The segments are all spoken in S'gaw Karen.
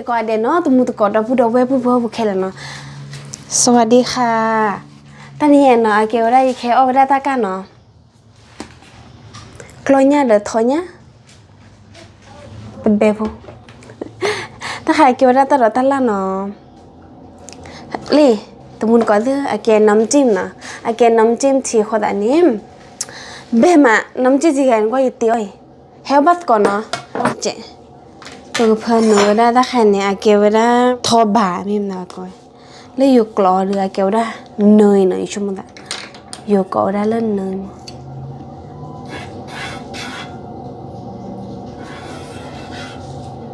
ကိးဂၤဒဲးနီၤ တမူတကိး ဒီပုၢ်ဒီဝဲၢ် ပုၢ်ဖိဝဲၢ်ဖိခဲလၢာ်နီၤ, စဝၤဒံခါ, တနံၤအံၤနီၤ အကဲဝဲဒၣ် ယကဟဲအီၣ်ဝဲဒၣ်တၢ်ကၢ်နီၤ, ကျီညၣ်ဒီးထီညၣ်, တဘဲဖိ, တၢ်ခါအကဲဝဲဒၣ်တၢ်ဒီးတၢ်လၢ်နီၤ, လံ, တမူတကိးသ့ၣ် အကဲ น้ำจิ้ม နီၤ, အကဲ น้ำจิ้ม ထံအဃိသတးန့ၣ်, ဘဲမး น้ำจิ้ม ထံဂၤန့ၣ်ကွၢ် ယတ့အီၣ်အံၤ, ဟဲအီၣ်ဘၣ်သကိးနီၤ, ကဲ, ပကဖၢနုာ်ဝဲဒၣ်တၢ်ခါန့ၣ် အကဲဝဲဒၣ် ထီဘး မ့ၢ်မနုၤကိးဝဲ, လၢယိၤကျိာ်အီၤဒီး အကဲဝဲဒၣ် နၢၤအံၤနီၤ, ယဆိကမိၣ်သး, ယိၤကျိာ်ဝဲဒၣ်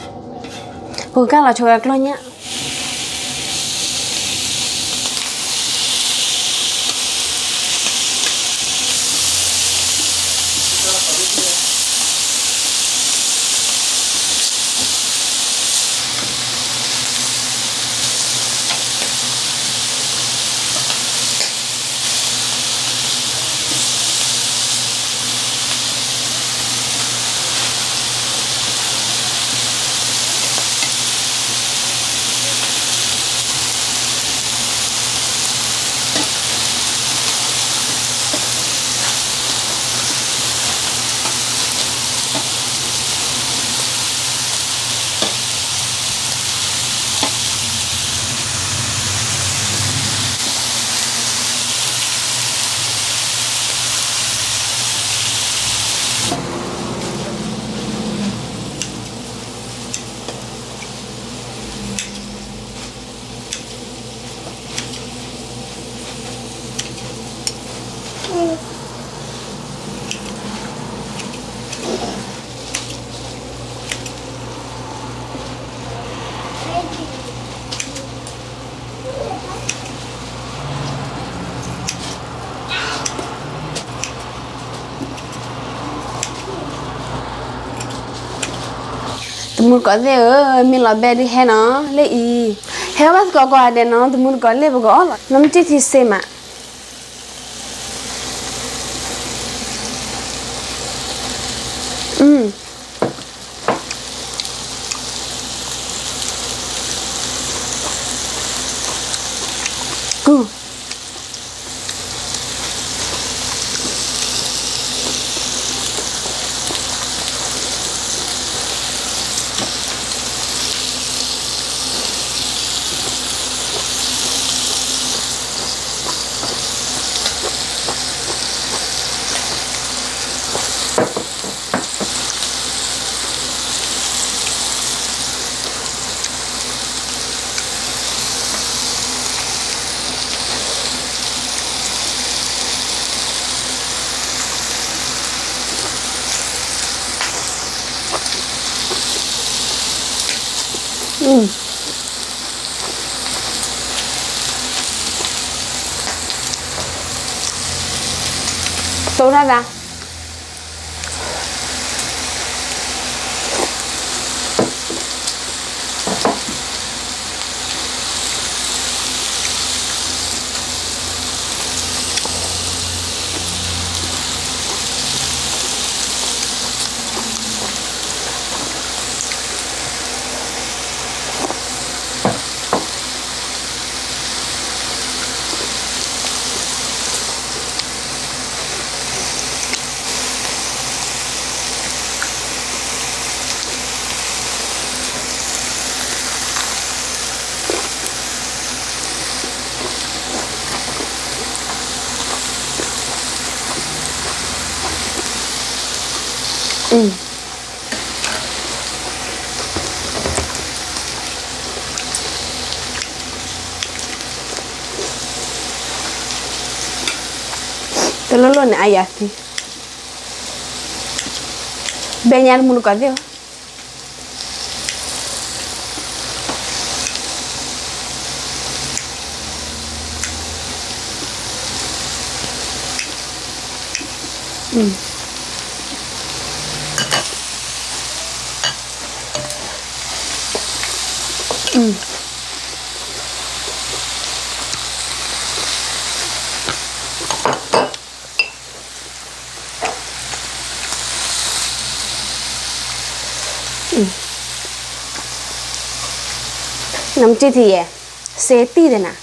လၢနၢၤမး ပကကၢ်လီၤဆိဝဲကျီညၣ်. တမူတကိးသ့ၣ်ဧၢ, မ့ၢ်လီၤဘဲဒုးဟဲနီၤ, လၢအံၤ, ဟဲဘၣ်သကိးကိးဂၤဒဲးနီၤ, တမူတကိးလၢပကအီၣ်လီၤ, နမ့ၢ်တထံစ့မး, ကု တိၢ်တၢ်သး တလိၣ်လိၣ်န့ၣ် အယၤသံ, ဘဲညါတမူတကိးသ့ၣ်ဧၢ. နမ့ၢ်ကံၣ်ထံယဲၢ်, စ့တံၢ်ဒၣ်နၤ.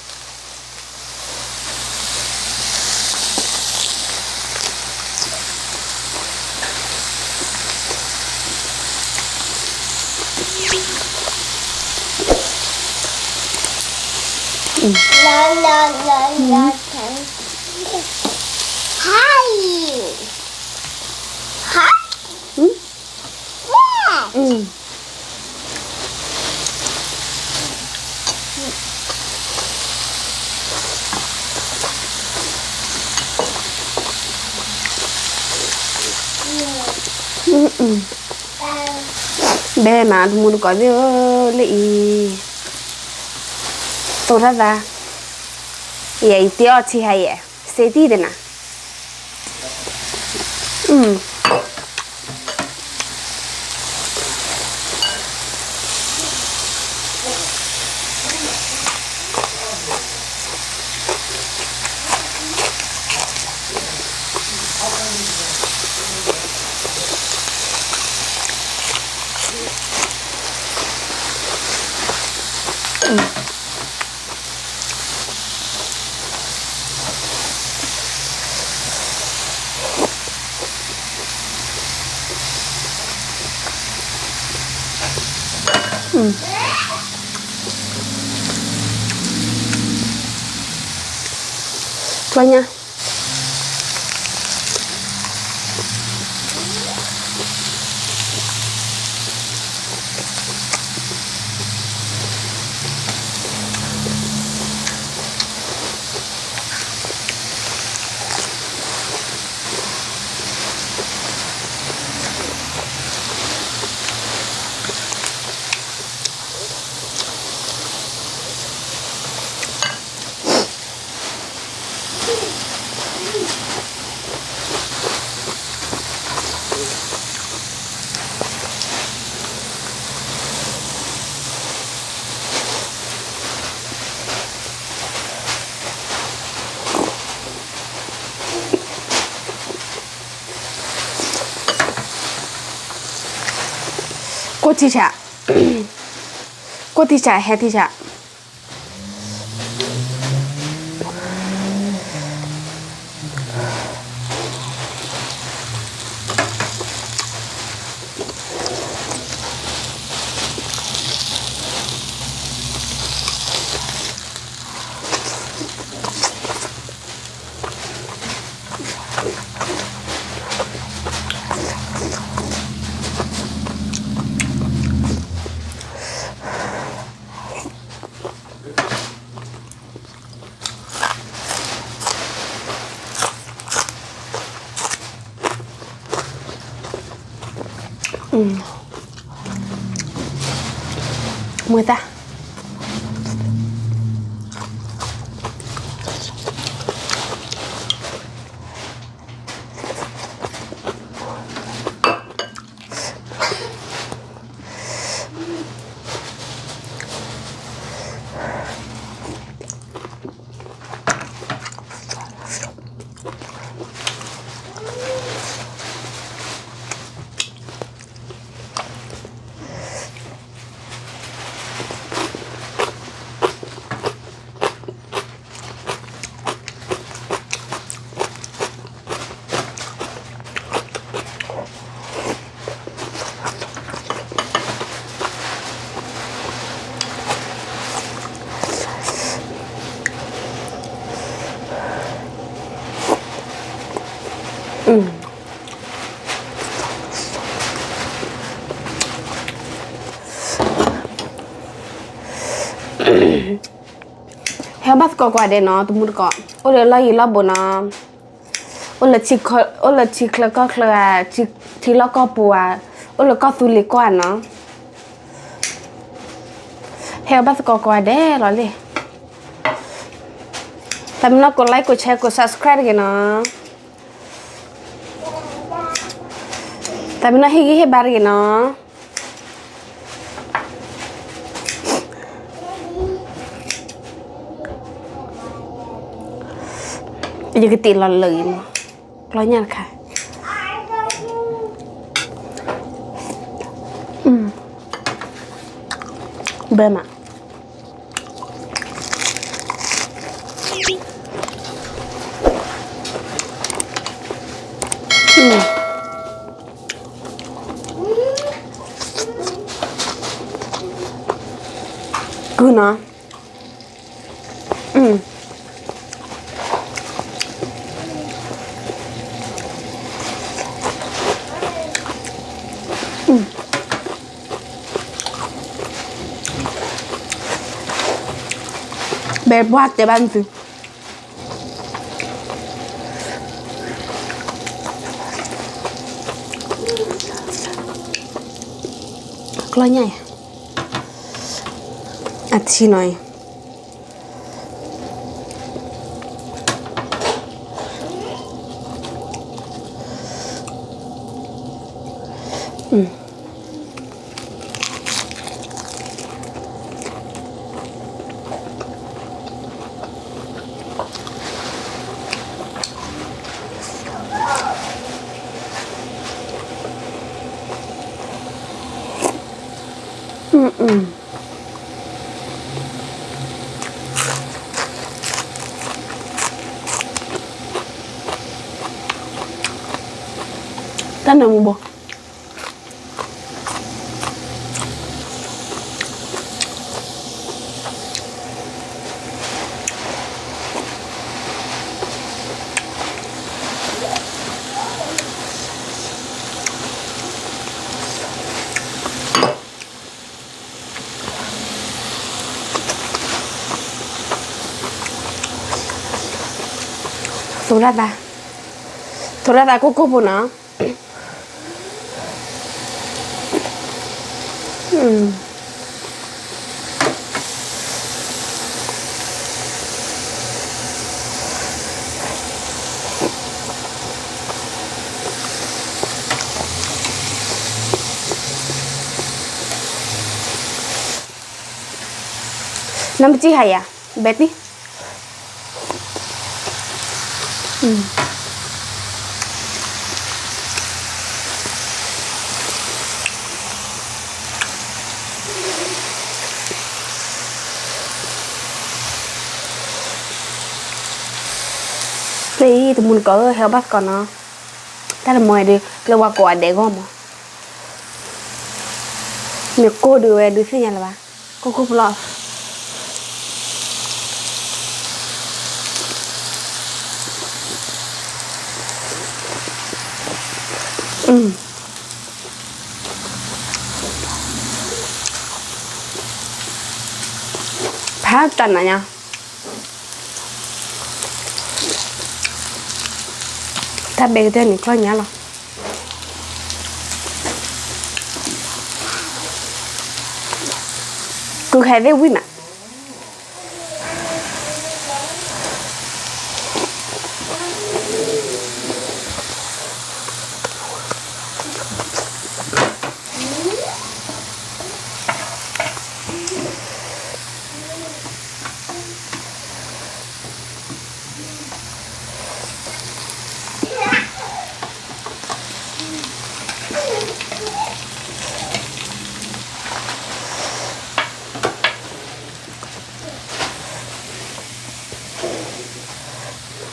ဘဲမး တမူတကိးသ့ၣ်ဧၢ, လၢအံၤ တိၢ်တၢ်သး, ယဲအံၤတ့အီၣ်ထံဟါယဲၢ်, စ့တံၢ်ဒၣ်နၤ. ကျီညါ ကိၢ်ထံဆး, ကိၢ်ထံဆး ဟဲထံဆး. မ့ၢ်တၢ် ဟဲဘၣ်သကိးကွၢ်ဒဲးနီၤ တမူတကိး, အိၣ်လၢလီၢ်ယံၤလီၢ်ဘူးနီၤ, အိၣ်လၢထံချၢကီၢ်ချၢဧါ, ထံလီၢ်ကီၢ်ပူၤဧါ, အိၣ်လၢကီၢ်သူလ့ၤကီၢ်ဧါနီၤ, ဟဲဘၣ်သကိးကွၢ်ဒဲးလီၤလံ. တၢ်မ့ၢ်နီၢ်ကိး like ကိး share ကိး subscribe တဂ့ၤနီၤ. တၢ်မ့ၢ်နီၢ်ဟ့ၣ်ဂံၢ်ဟ့ၣ်ဘါတဂ့ၤနီၤ. ယကတ့ၢ်လီၤလၢာ်အံၤမး, ကျီညါတခါ, ဘၢမး. ကုၢ်နီၤ, ဘဲပှၢ်တဲဘၣ်နသု ကျီၢ်ညၣ်အံၤ အထံနီၤအံၤ တၢ်နၢမူဘိ သိၣ်တၢ်သး, သိၣ်တၢ်သးကိၢ်ကိၢ်ဖိနီၤ. နမ့ၢ်စံၣ်ဟးယၤ ဘဲတံၢ် လၢအံၤ တမူတကိးဧၢ ဟဲအီၣ်ဘၣ်သကိးနီၤ, တၢ်တမီၤအံၤဒုး ကျဲဝါကိးအဒဲးဂီၢ်မး, မ့ၢ်ကိၢ်ဒုးဝဲဒုးသ့ၣ်ညါလၢၤဘၣ်, ကိၢ်ကိၢ်ဖျီၣ် ဖးတၢ်နးညါ, တၢ်ဘဲကတၢၢ်န့ၣ် ကျီၢ်ညါလီၤ, ကုၢ်ဟဲသ့ၣ်ဝံၣ်နၤ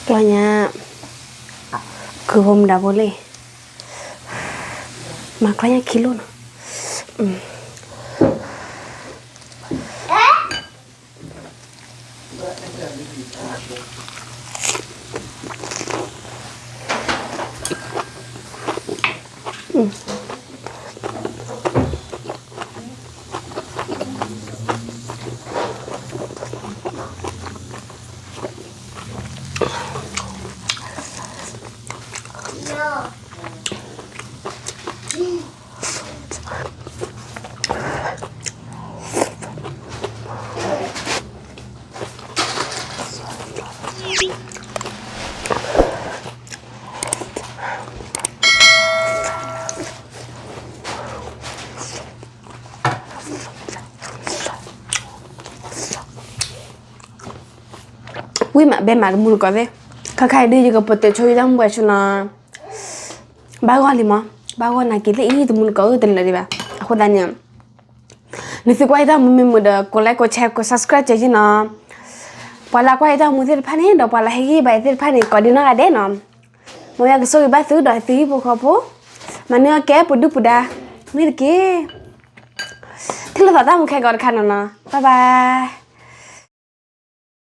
ကျီၢ်ညါ, ကုၢ်ဖိမတၤဖိလံ, မၤကျီၢ်ညါခံလိၣ်နီၤ. ဝံၣ်မး ဘဲမး တမူတကိးသ့ၣ်, ခါခါအံၤဒုး ယကပတုာ်ဆိယတၢ်မူဝဲဆူနီၤ, ဘၣ်ဂီၢ်လံမး, ဘၣ်ဂီၢ်နာ်က့ၤလၢအံၤ တမူတကိးအုၣ်တလၢာ်ဒံးဘၣ်. အဃိသတးန့ၣ် နသုကွၢ်ယတၢ်မူမ့ၢ်မုာ်ဒီး ကိး like ကိး share ကိး subscribe ကဲယနီၤ. ပှၤလၢကွၢ်ယတၢ်မူသ့ၣ်တဖၣ်န့ၣ် ဒီးပှၤလၢဟ့ၣ်ဂံၢ်ဘါယသ့ၣ်တဖၣ်န့ၣ် ကိးဒံနီၢ်ဂၤဒဲးနီၤ. မ်ယွၤကဆိၣ်ဂ့ၤဘၣ်သုဒီးသုဟံၣ်ဖိဃီဖိ, မၤန့ၢ်အီၣ်ကဲပှၤဒုၣ်ပှၤဒါ မ့ၢ်တက့ၢ်. ထံၣ်လိာ်သးတၢ်မူခဲကိးတခါနီၤနီၤ, bye bye.